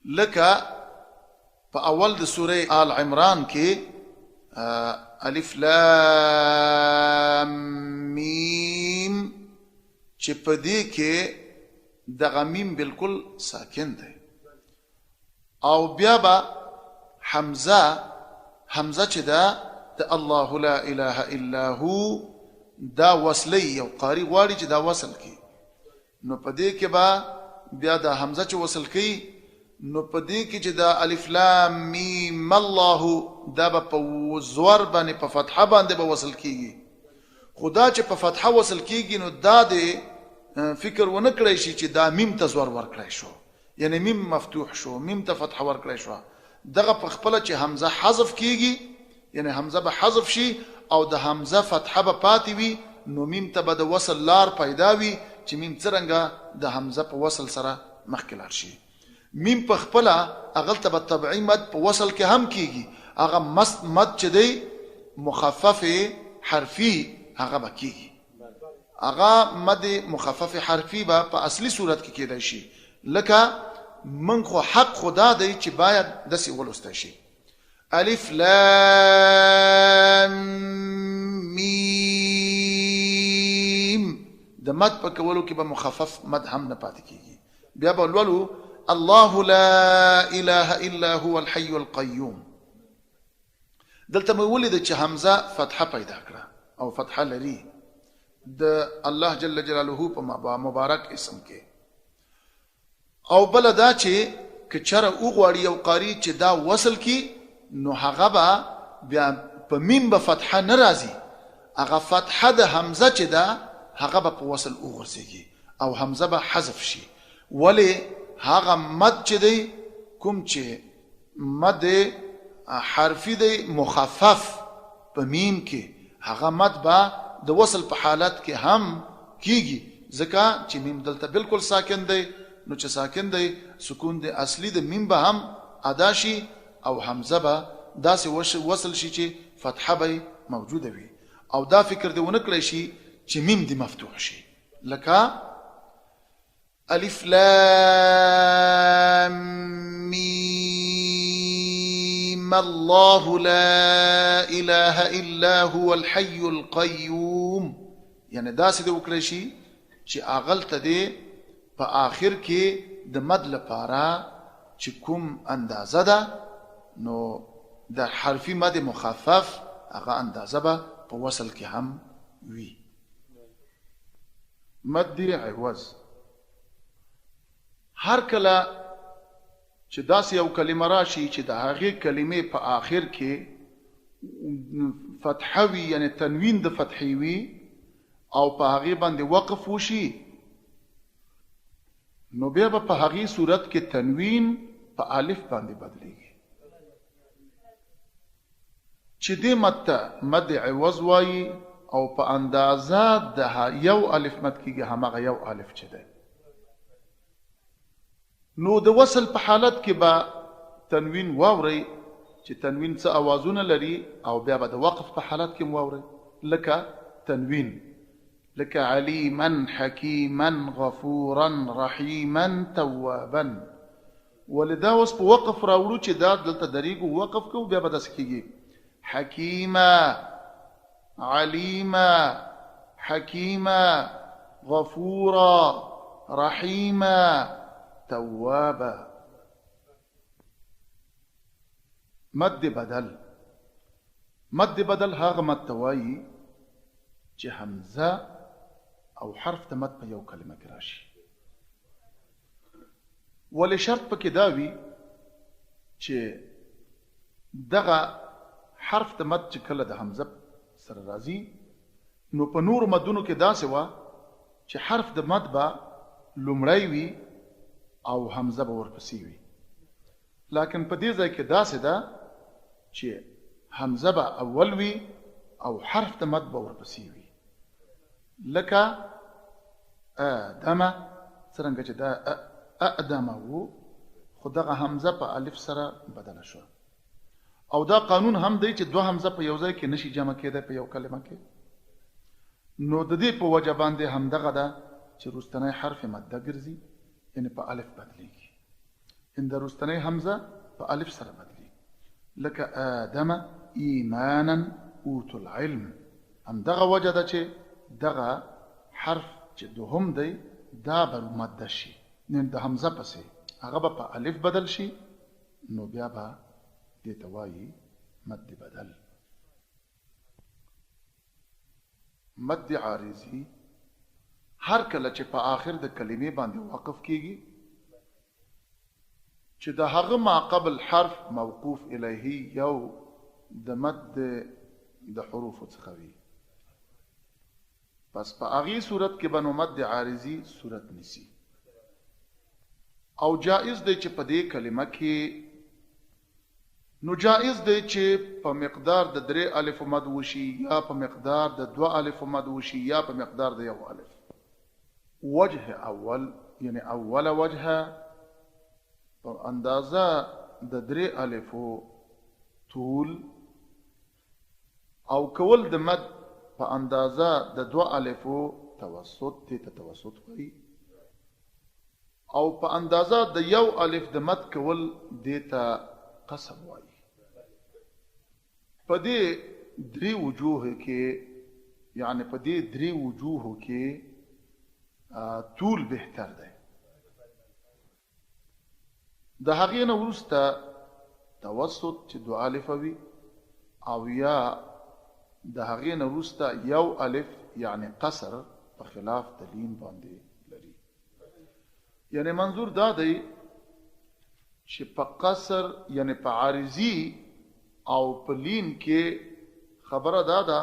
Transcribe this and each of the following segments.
لکه په اول د سورې آل عمران کې الف لام میم، چې په دې کې دغه میم بالکل ساکن دی، او بیا به حمزه، حمزه چې ده د الله لا اله الا هو دا وصلی، یو قاری غواړي چې دا وصل کړي، نو په دې کې به بیا د حمزه چې وصل کړي، نو په دې کې چې د الف لام میم الله دا به په زور باندې په فتحه باندې به وصل کیږي. خو دا چې په فتحه وصل کیږي نو دا د فکر ونه کړی شي چې دا میم ته زور ورکړی شو، یعنی میم مفتوح شو، میم ته فتحه ورکړی شو. دغه په خپله چې حمزه حذف کیږي، یعنی حمزه به حذف شي او د حمزه فتحه به پاتې وي، نو میم ته به د وصل لار پیدا وي چې میم څرنګه د حمزه په وصل سره مخکې لاړ شي. میم په خپله هغلته به طبعي مد په وصل کې هم کیږي، هغه مست مد چې دی مخفف حرفي هغه به کیږي، هغه مد مخفف حرفي به په اصلي صورت کې کیدای شي. لکه من خو حق خدا دی چې باید داسې ولوستی شي، الف لام میم، د مد په کولو کې به مخفف مد هم نه پاتې کیږي. بیا به لولو الله لا اله الا هو الحي القيوم. دلته مې ولیده چې حمزه فتحه پیدا کړه او فتحه لري د الله جل جلاله په مبارک اسم کې. او بله دا چې که چېرې وغواړي یو قاري چې دا وصل کړي، نو هغه به بیا په میم به فتحه نه راځي، هغه فتحه د حمزه چې ده هغه به په وصل وغورځېږي او حمزه به حذف شي. ولې هغه مد چې دی کوم چې مد حرفي دی مخفف په میم کې، هغه مد به د وصل په حالت کې هم کیږي، ځکه چې میم دلته بالکل ساکن دی، نو چې ساکن دی سکون دی اصلي د میم به هم ادا شي او حمزه به داسې وصل شي چې فتحه به موجوده وي، او دا فکر دې ونه کړی شي چې میم دې مفتوح شي. لکه الف لام میم الله لا اله الا هو الحي القيوم، یعنی داسې دې وکړی شي چې هغلته دې په آخر کې د مد لپاره چې کوم اندازه ده، نو د حرفي مد مخفف هغه اندازه به په وصل کې هم وي. مد عوض، هر کله چې داسې یو کلمه راشي چې د هغې کلمې په آخر کې فتحه وي، یعنی تنوین د فتحې وي، او په هغې باندې وقف وشي، نو بیا به په هغې صورت کې تنوین په الف باندې بدلیږي، چې دې مد ته مد عوض وایي، او په اندازه د یو الف مد کېږي، هماغه یو الف چې دی. نو د وصل په حالت کې به تنوین واورئ چې تنوین څه اوازونه لري، او بیا به د وقف په حالت کې هم واورئ، لکه تنوین لکه علیما حکیما غفورا رحیما توابا. ولې دا اوس په وقف راوړو چې دا دلته درېږو وقف کوو، بیا به داسې کېږي حکیما علیما حکیما غفورا رحیما توابا. مد بدل، مد بدل هغه مد ته وایي چې حمزه او حرف د مد په یو کلمه کې راشي. ولې شرط پکې دا وي چې دغه حرف د مد چې کله د حمزه سره راځي، نو په نورو مدونو کې داسې وه چې حرف د مد به لومړی وي او حمزه به ورپسې وي، لکن په دې ځای کې داسې ده چې حمزه به اول وي او حرف د مد به ورپسې وي. لکه آدمه، څرنګه چې دا ادمه وو، خو دغه حمزه په الف سره بدله شوه. او دا قانون هم دی چې دوه حمزه په یو ځای کې نشي جمع کېدی په یو کلمه کې، نو د دې په وجه باندې همدغه ده چې وروستنی حرف ماده ګرځي، یعنې په الف بدلیږي. ان د وروستنۍ همزه په الف سره بدلي لکه آدم ایمانا اوتو العلم. همدغه وجه ده چې دغه حرف چې دوهم دی دا به مده شي، یعنی د همزه پسې هغه به په الف بدل شي، نو بیا به دې ته وایي مد بدل. مد عارضي هر کله چې په آخر د کلمې باندې وقف کیږي چې د هغه ما قبل حرف موقوف الیه یو د مد د حروفو څخه وي، پس په هغې صورت کې به نو مد عارضي صورت نیسي. او جائز دی چې په دې کلمه کې نو جائز دی چې په مقدار د درې الف مد وشي، یا په مقدار د دوه الف مد وشي، یا په مقدار د یو الف. وجه اول یعنی اوله وجه په اندازه د درې الفو طول او کول د مد په اندازه د دوه الفو توسط، دې ته توسط وایي، او په اندازه د یو الف د مد کول دې ته قصر وایي. په دې درې وجوه کې، یعنی په دې درې وجوه کې طول بهتر دی. د هغې نه وروسته توسط چې دوه الفه وي، او یا د هغې نه وروسته یو الف یعنی قصر په خلاف د لین باندې لري. یعنی منظور دا دی چې په قصر یعنی په عارضي او په لین کې خبره دا ده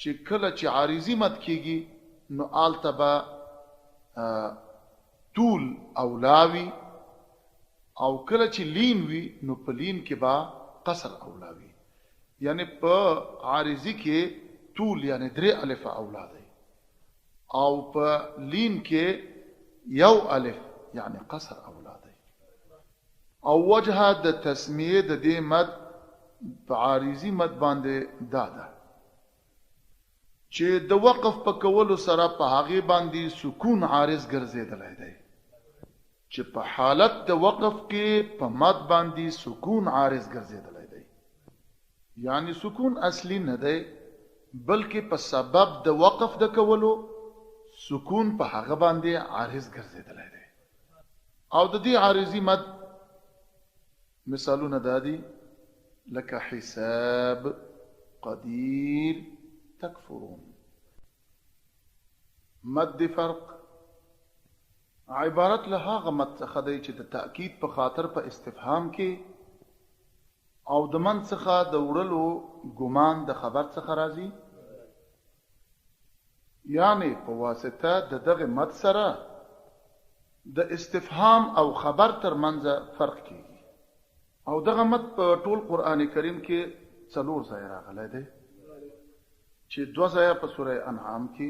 چې کله چې عارضي مد کیږي نو آلته به طول اولا وي، او کله چې لین وي نو په لین کې به قصر اولا وي. یعنی په عارضي کې طول یعنی درې الف اولا دی، او په لین کې یو الف یعنی قصر اولا دی. او وجه د تسمیه د دې مد په عارضي مد باندې دا ده چې د وقف په کولو سره په هغې باندې سکون عارض ګرځېدلی دی، چې په حالت د وقف کې په مد باندې سکون عارض ګرځېدلی دی. یعنی سکون اصلي نه دی، بلکې په سبب د وقف د کولو سکون په هغه باندې عارض ګرځېدلی دی. او د دې عارضي مد مثالونه دا دي لکه حساب، قدیر، تکفرون. مد فرق عبارت له هغه مد څخه دی چې د تأکید په خاطر په استفهام کې او د من څخه د وړلو ګمان د خبر څخه راځي، یعنی په واسطه د دغه مد سره د استفهام او خبر تر منځ فرق کیږي. او دغه مد په ټول قرآن کریم کې څلور ځای راغلی دی، چې دوه ځایه په سوره انعام کې،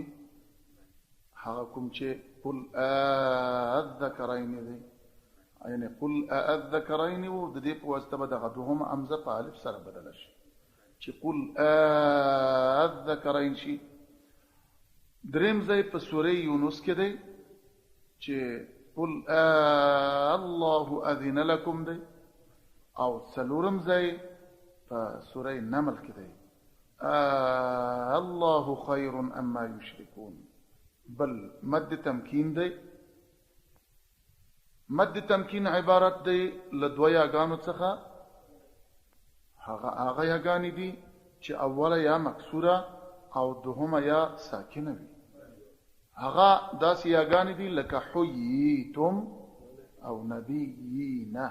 هغه کوم چې قل الذکرین دی، یعنی قل الذکرین وو، د دې په واسطه به دغه دوهمه همزه په الف سره بدله شي چې قل الذکرین شي. دریم ځای په سوره یونس کې دی چې قل الله اذن لکم دی، او څلورم ځای په سوره نمل کې دی الله خیر اما یشرکون. بل مد تمکین دی. مد تمکین عبارت دی له دوه یاګانو څخه، هغه هغه یاګانې دي چې اوله یا مکسوره او دوهمه یا ساکنه وي. هغه داسې یاګانې دي لکه حییتم او نبیینه.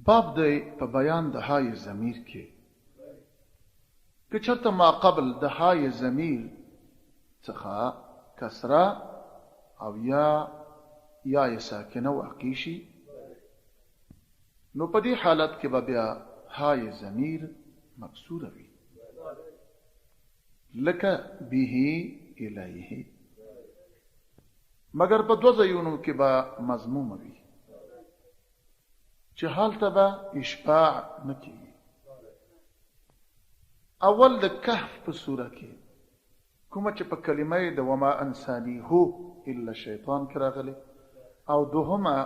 باب دی په بیان د های ضمیر کې، که چېرته ما قبل د های ضمیر څخه کسره او یا یا ساکنه واقع شي، نو په دې حالت کې به بیا های ضمیر مکسوره وي، لکه به الیه، مګر په دوه ځایونو کې به مضمومه وي چې هلته به اشباع نه کېږي. اول د کهف په سوره کې کومه چې په کلمه د وما انسانیه الا شیطان کې راغلې، او دوهمه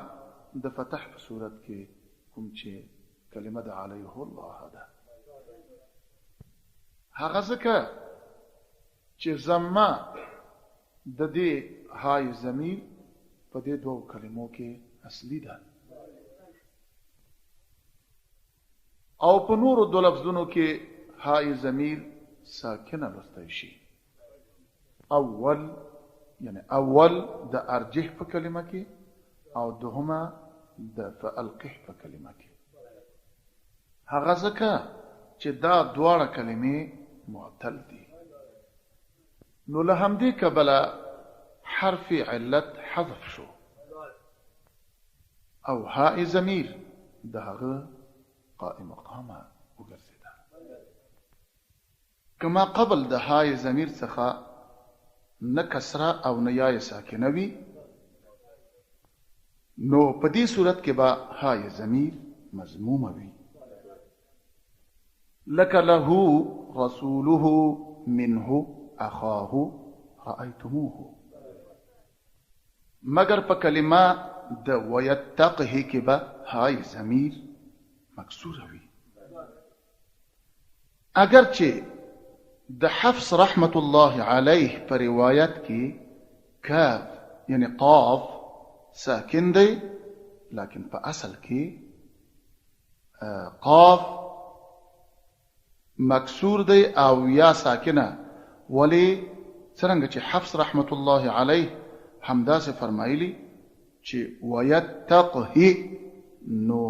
د فتح په صورت کې کوم چې کلمه د علیه الله ده، هغه ځکه چې ضمه د دې های ضمیر په دې دوو کلمو کې اصلي ده او په نورو دو لفظونو کې های ضمیر ساکنه لوستی شي. اول یعنی اول د ارجح په کلمه کې او دوهمه د فالقح په کلمه کې، هغه ځکه چې دا دواړه کلمې معتل دي، نو له همدې کبله حرف علت حذف شو او هاء ضمیر د هغه قائم مقامه وګرځېده. که ما قبل د هاء ضمیر څخه نه کسره او نه یای ساکنه وي، نو په دې صورت کې به هاء ضمیر مضمومه وي، لکه له رسوله منه اخاه رأيتموه. مګر په کلمه د ويتقه کې به های ضمیر مکسوره وي، اګر چې د حفص رحمت الله علیه په روایت کې کاف یعنی قاف ساکن دی، لکن په اصل کې قاف مکسور دی او یا ساکنه. ولی څرنګه چې حفص رحمت الله علیه همداسې فرمایلی چې ویتقه، نو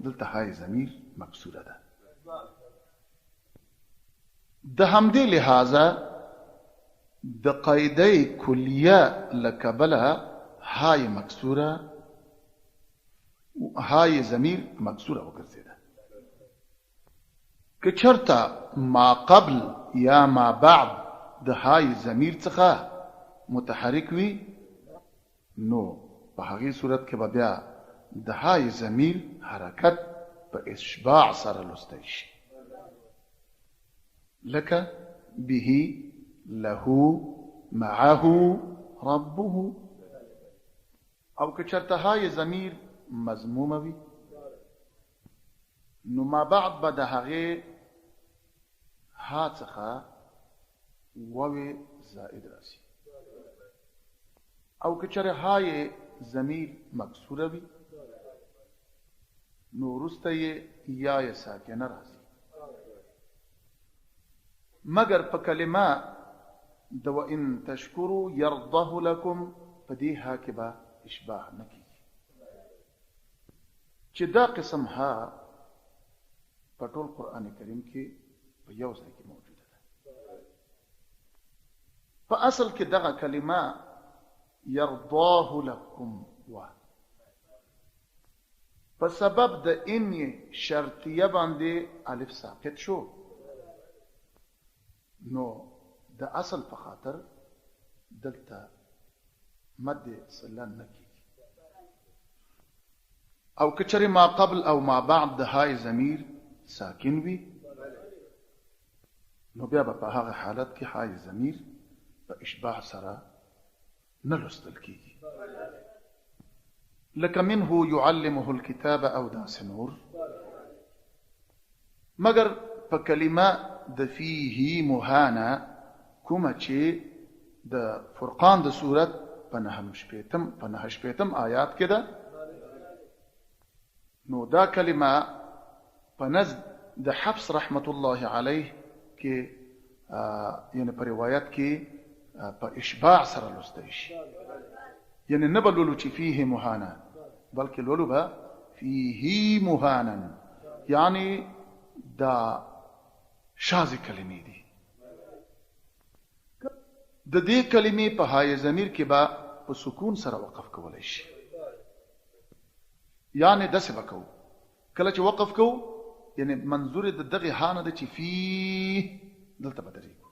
دلته های ضمیر مکسوره ده. د همدې لحاظه د قاعده کلیه له کبله های مکسوره، های ضمیر مکسوره وګرځېده. که چرته ما قبل یا ما بعد د های ضمیر څخه متحرک وي، نو په هغې صورت کې به بیا د های ضمیر حرکت په اشباع سره لوستی شي، لکه به له معه ربه. او که چرته های ضمیر مضمومه وي، نو ما بعد به د هغې ها څخه واوې زائد راسي. او که چېرې های ضمیر مکسوره وي، نو وروسته یې یا یې ساکنه راځي. مګر په کلمه د وان تشکروا یرضه لکم په دې ها کې به اشباع نه کېږي، چې دا قسم ها په ټول قرآن کریم کې په یو ځای کې موجوده ده. په اصل کې دغه کلمه یرضاه لکم وه، په سبب د ان شرطیه باندې الف ساقط شو، نو د اصل په خاطر دلته مد صله نه کیږي. او که چېرې ما قبل او ما بعد د های ضمیر ساکن وي، نو بیا به په هغه حالت کې های ضمیر په اشباع سره نه لوستل کیږي، لکه منه يعلمه الكتاب او داسې نور. مګر په کلمه د فيه مهانه کومه چې د فرقان د صورت په 69 آیات کې ده، نو دا کلمه په نزد د حفص رحمت الله علیه کې یعنی په روایت کې په اشباع سره لوستی شي، یعنی نه به لولو چې فيه مهانه، بلکې لولو به فيه مهانا، یعنی دا شاذ کلمې دي. د دې کلمې په های ضمیر کې به په سکون سره وقف کولی شي، یعنی داسې به کوو کله چې وقف کوو، یعنی منظور د دغې ها نه ده چې فيه دلته به درېږو،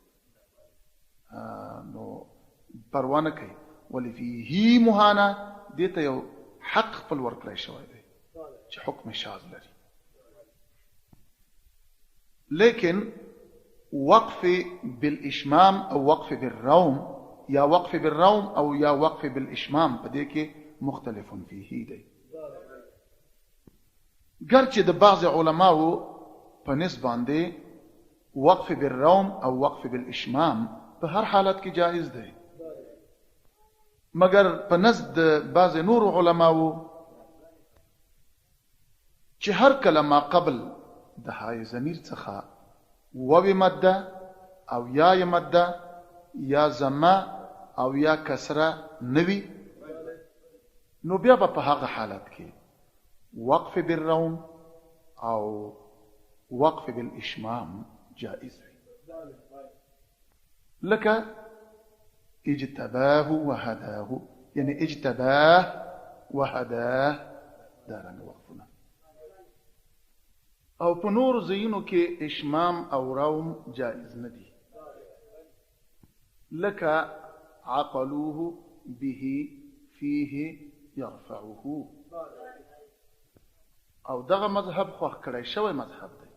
نو پروا نه کوي، ولې فيه مهانه دې ته یو حق خپل ورکړی شوی دی چې حکم شاذ لري. لیکن وقف بالاشمام او وقف بالروم یا وقف بالروم او یا وقف بالاشمام په دې کې مختلف فيه دی. ګر چې د بعض علماو په نسب باندې وقف بالروم او وقف بالاشمام په هر حالت کې جائز دی، مګر په نزد د بعض نورو علماو چې هر کله ما قبل د های ضمیر څخه واو مده او یا مده یا ضمه او یا کسره نه وي، نو بیا به په هغه حالت کې وقف بالروم او وقف بالاشمام جائز وي، لکه اجتباه وهداه، یعنی اجتباه وهداه، دا رنګ وقفونه. او په نورو ځایونو کې اشمام او روم جائز نه دي، لکه عقلوه به فيه يرفعه. او دغه مذهب خوښ کړی شوی مذهب دی،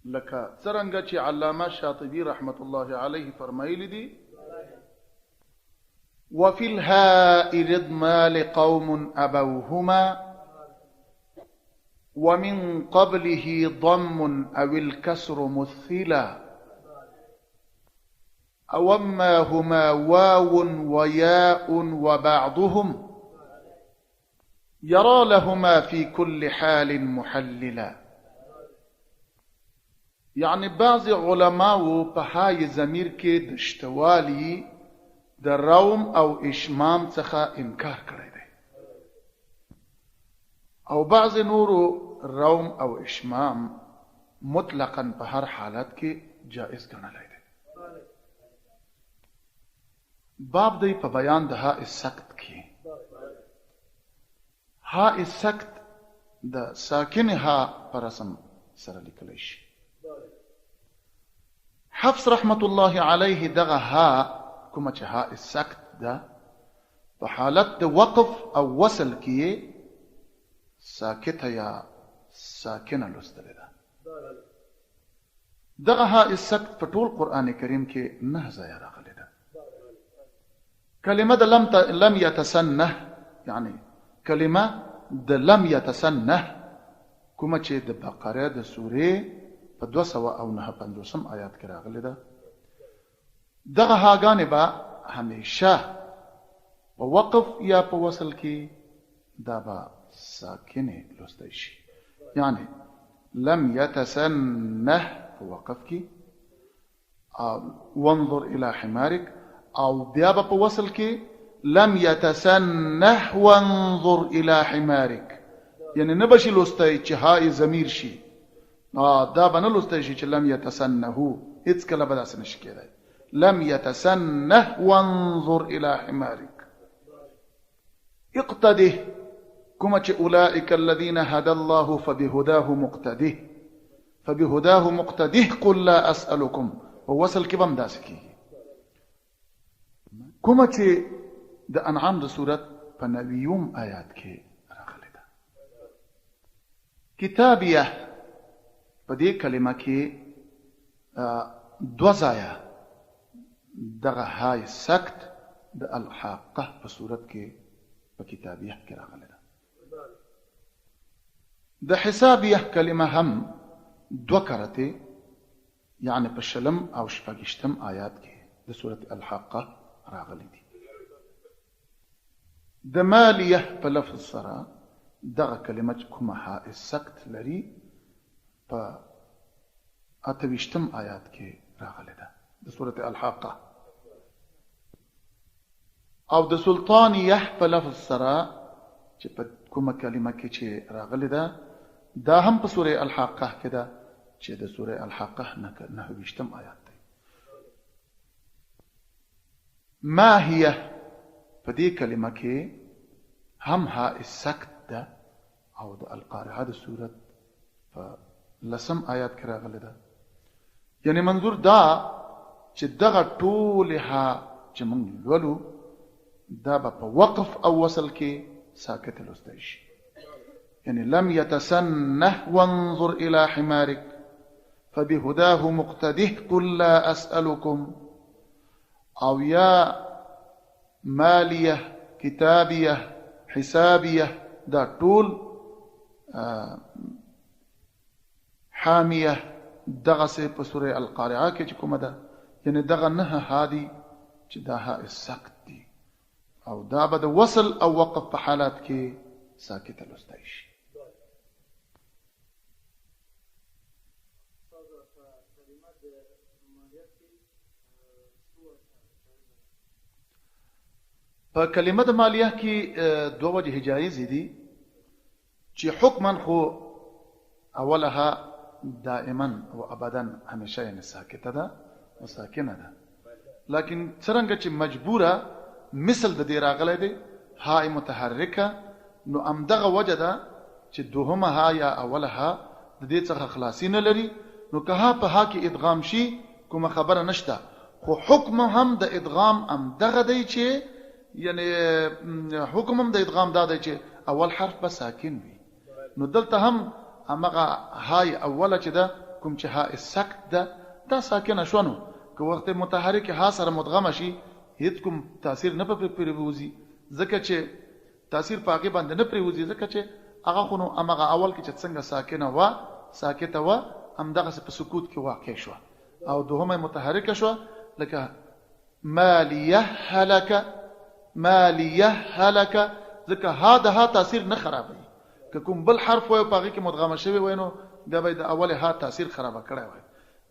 لکه څرنګه چې علامه شاطبي رحمت الله علیه فرمایلی دي: وفي الهاء رضما لقوم أبوهما ومن قبله ضم أو الكسر مثلا أوما هما واو وياء وبعضهم يرى لهما في كل حال محللا. یعنی بعض علماو په های ضمیر کې د شتوالي د روم او اشمام څخه انکار کړی دی، او بعض نورو روم او اشمام مطلقا په هر حالت کې جائز ګڼلی دی. باب دی په بیان د هاء سکت کې. هاء سکت د ساکن ها په رسم سره لیکلی شي. حفص رحمت الله علیه دغه ها کومه چې هاء سکت ده په حالت د وقف او وصل کې ساکته یا ساکنه لوستلې ده. دغه هاء سکت په ټول قرآن کریم کې نه ځایه راغلې ده. کلمه د لم یتسنه، یعنی کلمه د لم یتسنه کومه چې د بقره د سورې په 259 آیات کې راغلې ده، دغه هاګانې به همیشه په وقف یا په وصل کې دا به ساکنې لوستی شي. یعنی لم یتسنه په وقف کې وانظر الى حمارک، او بیا به په وصل کې لم یتسنه وانظر الى حمارک، یعنی نه به شي لوستی چې های ضمیر شي، دا به نه لوستی شي چې لم یتسنه، هیڅکله به داسې نه شي کېدای. لم یتسنه وانظر الى حمارک. اقتده کومه چې اولئک الذین هدى الله فبهداه مقتده، فبهداه مقتده قل لا اسألكم، په وصل کې به هم داسې کېږي. کومه چې د انعام د سورت په 90 آیات کې راغلې ده. کتابیه په دې کلمه کې دوه ځایه دغه های سکت د الحاقه په صورت کې په کتابیه کې راغلې ده. د حسابیه کلمه هم دوه کرتې، یعنی په 20 او 26 آیات کې د سورت الحاقه راغلي دي. د مالیه په لفظ سره دغه کلمه چې کومه هاء سکت لري په 28 آیات کې راغلې ده د سورت الحاقه. او د سلطانیه په لفظ سره چې په کومه کلمه کې چې راغلې ده دا هم په سورة الحاقه کې ده چې د سورة الحاقه 29 آیات دی. ما هي په دې کلمه کې هم هاء سکت ده او د القارعه د سورت په 10 آیات کې راغلې ده. یعنی منظور دا چې دغه ټولې ها چې موږ لولو دا به په وقف او وصل کې ساکت لوستی شي. یعنی لم یتسنه وانظر الى حمارک فبهداه مقتده قل لا اسألكم، او یا مالیه کتابیه حسابیه، دا ټول حامیه دغسې په سوره القارعه کې چې کومه ده، یعنی دغه نه ها دي چې دا ها سکت دي او دا به د وصل او وقف په حالت کې ساکته لوستی شي. په کلمه د مالیه کې دوه وجه جایز دي چې حکما خو اولها دائما او ابدا همیشه یعنی ساکته ده او ساکنه ده، لکن څرنګه چې مجبوره مثل د دې راغلی دی ها متحرکه، نو امدغه وجه ده چې دوهمه ها یا اوله ها د دې څخه خلاصي نه لري، نو که ها په ها کې ادغام شي کومه خبره نشته، خو حکم هم د ادغام امدغه دی چې یعنی حکم هم د ادغام دا دی چې اول حرف به ساکن وي، نو دلته هم همغه های اوله چې ده کوم چې ها سکت ده دا ساکنه شوه، نو که وخت متحرک ها سره مدغمه شي هیڅ کوم تاثیر نه په پرېوځي، ځکه چې تاثیر په هغې باندې نه پرېوځي، ځکه چې هغه خو نو همغه اول کې چې څنګه ساکنه وه ساکته وه همدغسې په سکوت کې واقع شوه او دوهمه متحرکه شوه، لکه ما ليهلك ما ليهلك، ځکه ها د ها تاثیر نه خرابوي، که کوم بل حرف وای په هغې کې مدغمه شوی وای نو بیا به یې د اولې ها تاثیر خرابه کړی وای،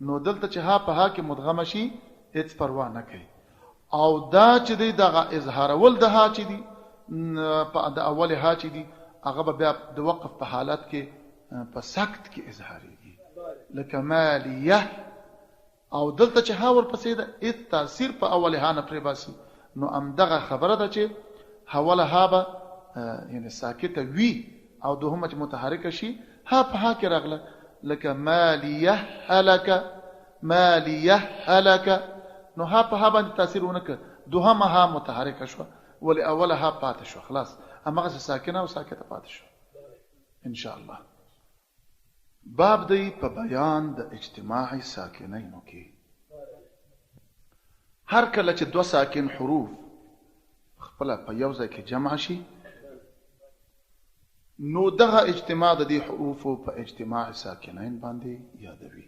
نو دلته چې ها په ها کې مدغمه شي هېڅ پروا نه کوي. او دا چې دی دغه اظهارول د ها چې دي په د اولې ها چې دي هغه به بیا د وقف په حالت کې په سکت کې اظهارېږي، لکه ما لیه، او دلته چې ها ورپسې ده هېڅ تاثیر په اولې ها نه پرې باسي، نو همدغه خبره ده چې اوله ها به یعنی ساکته وي او دوهمه چې متحرکه شي ها په ها کې راغله، لکه ما لیه هلک ما لیه هلک، نو ها په ها باندې تاثیر ونه کړ، دوهمه ها متحرکه شوه ولې اوله ها پاتې شوه، خلاص همغسې ساکنه او ساکته پاتې شوه ان شاء الله. باب دی په بیان د اجتماع ساکنینو کې. هر کله چې دوه ساکن حروف خپله په یو ځای کې جمع شي نو دغه اجتماع د دې حروفو په اجتماع ساکنین باندې یادوي.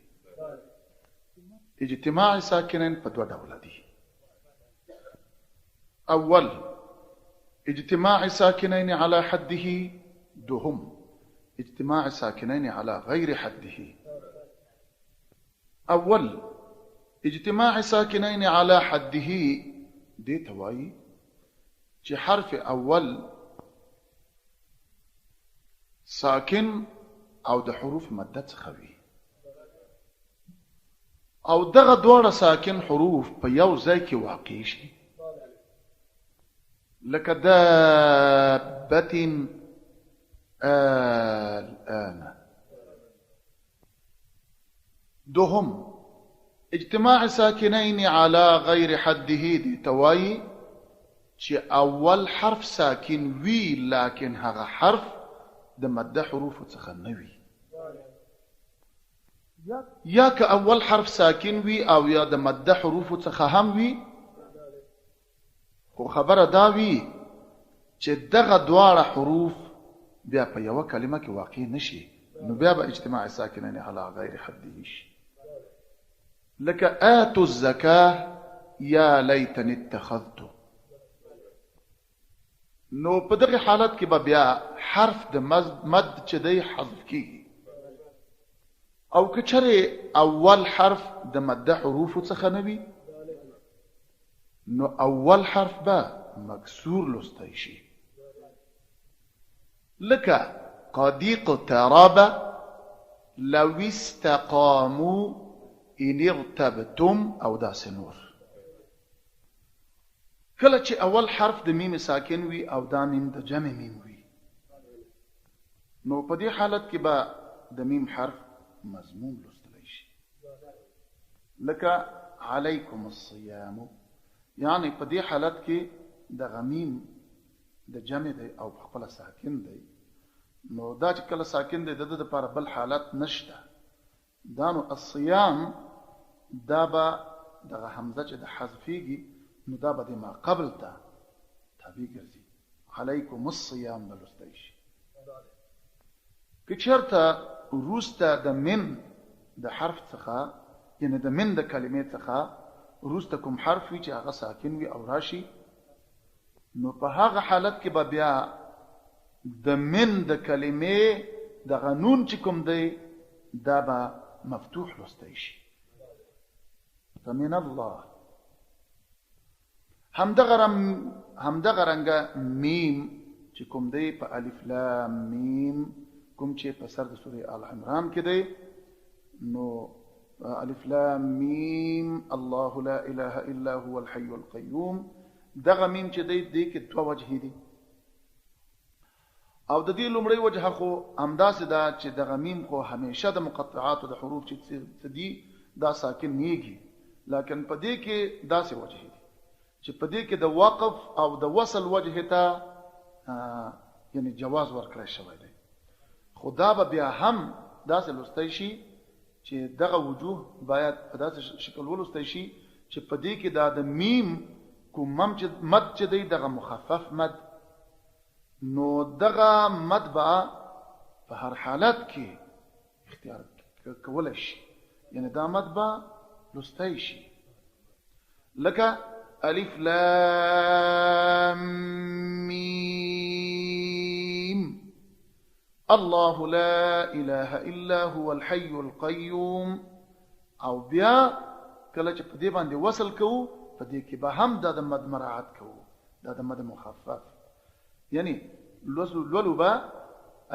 اجتماع ساکنین په دوه ډوله دي. اول اجتماع ساکنین علی حده، دوهم اجتماع ساکنین علی غیر حده. اول اجتماع ساکنین علی حده دې ته وایي چې حرف اول ساکن او د حروف مده څخه وي او دغه دواړه ساکن حروف په یو ځای کې واقع شي، لکه دابة الآن. دوهم اجتماع ساکنین علی غیر حده دې ته وایي چې اول حرف ساکن وي لکن هغه حرف د مده حروفو څخه نه وي، یا که اول حرف ساکن وي او یا د مده حروفو څخه هم وي، خو خبره دا وي چې دغه دواړه حروف بیا په یوه کلمه کې واقع نشي، نو بیا به اجتماع ساکنین علی غیر حده شي، لکه آتوا الزکاه یا لیتنی اتخذت. نو په دغه حالت کې به بیا حرف د مد چې دی حذف کیږي، او که چېرې اول حرف د مده حروفو څخه نه وي نو اول حرف به مکسور لوستی شي، لکه قد اقترب لو استقاموا ان ارتبتم او داسې نور. کله چې اول حرف د میم ساکن وي او دا میم د جمع میم وي نو په دې حالت کې به د میم حرف مضموم لوستلی شي، لکه علیکم الصیام، یعنی په دې حالت کې دغه میم د جمع دی او په خپله ساکن دی، نو دا چې کله ساکن دی د ده دپاره بل حالت نشته، دا نو الصیام دا به دغه همزه چې د حذفیږي نو دا به د ما قبل ته تابع ګرځي، علیکم الصیام به لوستی شي. که چېرته وروسته د من د حرف څخه یعنی د من د کلمې څخه وروسته کوم حرف وي چې هغه ساکن وي او راشي، نو په هغه حالت کې به بیا د من د کلمې دغه نون چې کوم دی دا به مفتوح لوستی شي. فمن الله. همدغه رم همدغه رنګه میم چې کوم دی په الف لام میم کوم چې په سر د سورې آل عمران کې دی، نو الف لام میم الله لا اله الا هو الحي القيوم، دغه میم چې دی دې کې دوه وجهې دي. او د دې لومړۍ وجهه خو همداسې ده چې دغه میم خو همیشه د مقطعاتو د حروف چې څه دي دا ساکن نیږي، لکن په دې کې داسې وجهې دي چې په دې کې د وقف او د وصل وجهې ته یعنی جواز ورکړی شوی دی. خو دا به بیا هم داسې لوستی شي چې دغه وجوه باید په داسې شکل ولوستی شي چې په دې کې دا د میم کوم مد چې دی دغه مخفف مد، نو دغه مد به په هر حالت کې اختیار کولی شي، یعنی دا مد به لوستی شي، لکه الف لام میم الله لا اله الا هو الحي القيوم. او بیا کله چې په دې باندې وصل کوو په دې کې به هم دا د مد مراعات کوو، دا د مد مخفف، یعنی لولو به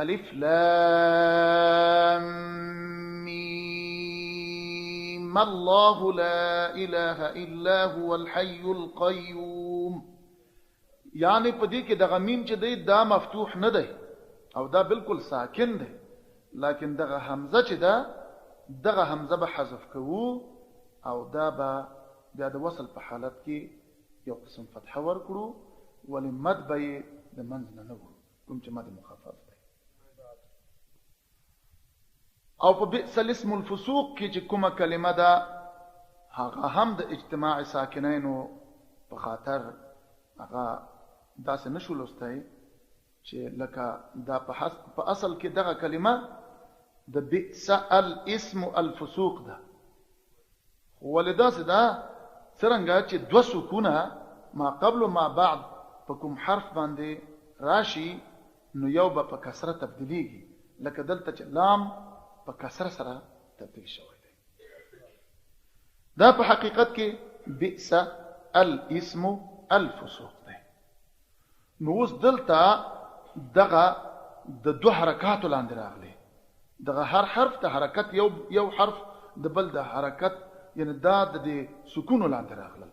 الف لام میم الله لا اله الا هو الحي القيوم. یعنی په دې کې دغه میم چې دی دا مفتوح نه دی او دا بالکل ساکن دی، لکن دغه همزه چې ده دغه همزه به حذف کوو او دا به بیا د وصل په حالت کې یو قسم فتحه ورکړو، ولې مد به یې د منځ نه نه وړو کوم چې مد مخفف دی. او په بئس الاسم الفسوق کې چې کومه کلمه ده هغه هم د اجتماع ساکنینو په خاطر هغه داسې نشو لوستی چې لکه دا په اصل کې دغه کلمه د بئس الاسم الفسوق ده، خو ولې داسې ده څرنګه چې دوه سکونه ما قبل و ما بعد په کوم حرف باندې راشي نو یو به په کسره تبدیلیږي، لکه دلته چې لام په کسره سره تبدیل شوی دی. دا په حقیقت کې بئس الاسم الفسوق دی. نو اوس دلته دغه د دوه حرکاتو لاندې راغلی، دغه هر حرف د حرکت یو یو حرف د بل د حرکت، یعنی دا د دې سکونو لاندې راغلل.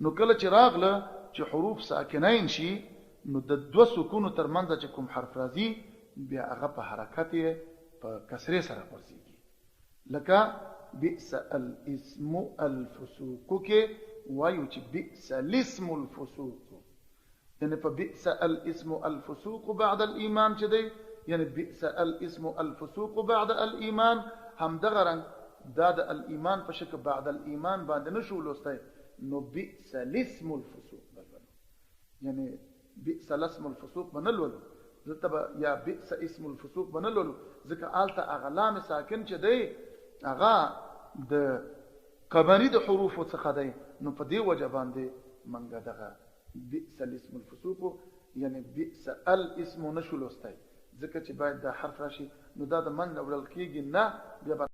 نو کله چې راغله چې حروف ساکنین شي نو د دوه سکونو تر منځ چې کوم حرف راځي بیا هغه په حرکت یې په کسرې سره غورځېږي، لکه بئس الاسم الفسوق کې وایو چې بئس الاسم الفسوق، یعنی په بئس الاسم الفسوق بعد الایمان چې دی، یعنی بئس الاسم الفسوق بعد الایمان، همدغه رنګ دا د الایمان په شکل بعد الایمان باندې نشو لوستی، نو بئس الاسم الفسوق به لولو، یعنی بئس الاسم الفسوق به نه لولو دلته به، یا بئس اسم الفسوق به نه لولو، ځکه هلته هغه لام ساکن چې دی هغه د قمري د حروفو څخه دی، نو په دې وجه باندې منګه دغه بئس الاسم الفسوق یعنی بئس الاسم نشو لوستی، ځکه چې باید دا حرف راشي نو دا د منځ نه وړل کېږي نه، بیا به